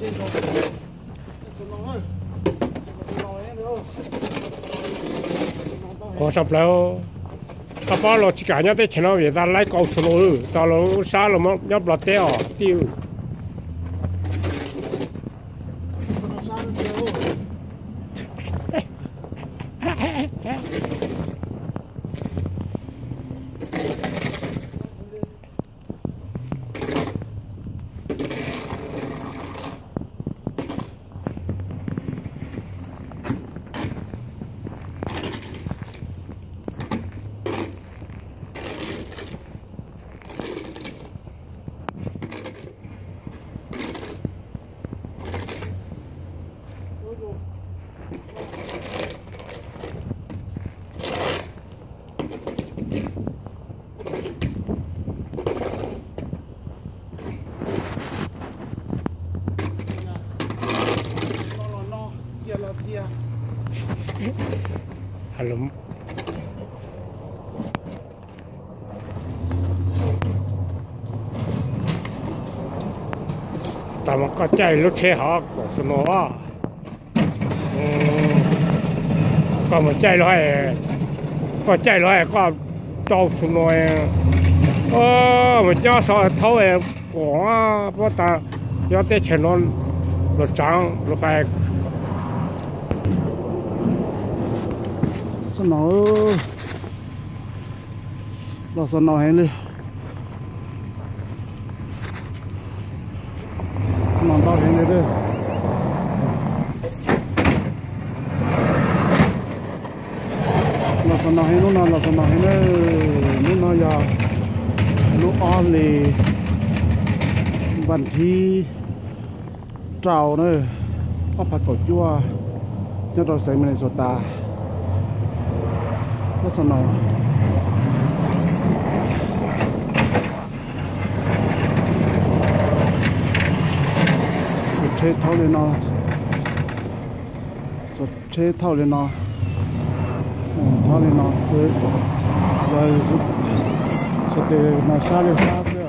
Qhov tshaj plaws, koj pab los tsis kam nyob teb chaws no vim tas laib kaus xus no, tas los sab los nyob Nplog teb os tij. Tas mas koj caij lub tsheb hov kaus xus no. Koj mus caij los, koj caij los koj rau xus no, mus nyob so thaub kuam, puab tas nyob teb chaws no los tsaav los hais. Xab no, los xab no heev li. Xab no ntau heev li. Los xab no heev, hnub no los xab no heev na. Hnub no yog lub ob hlis npaj thib rau na, ob phav kaum cuaj, nyob rau xeev Minnesota. Los xab no, xuas tsheb thauj li no, xuas tsheb thauj li no, thauj li no xwb, lawv xuas tes no sab li sab xwb.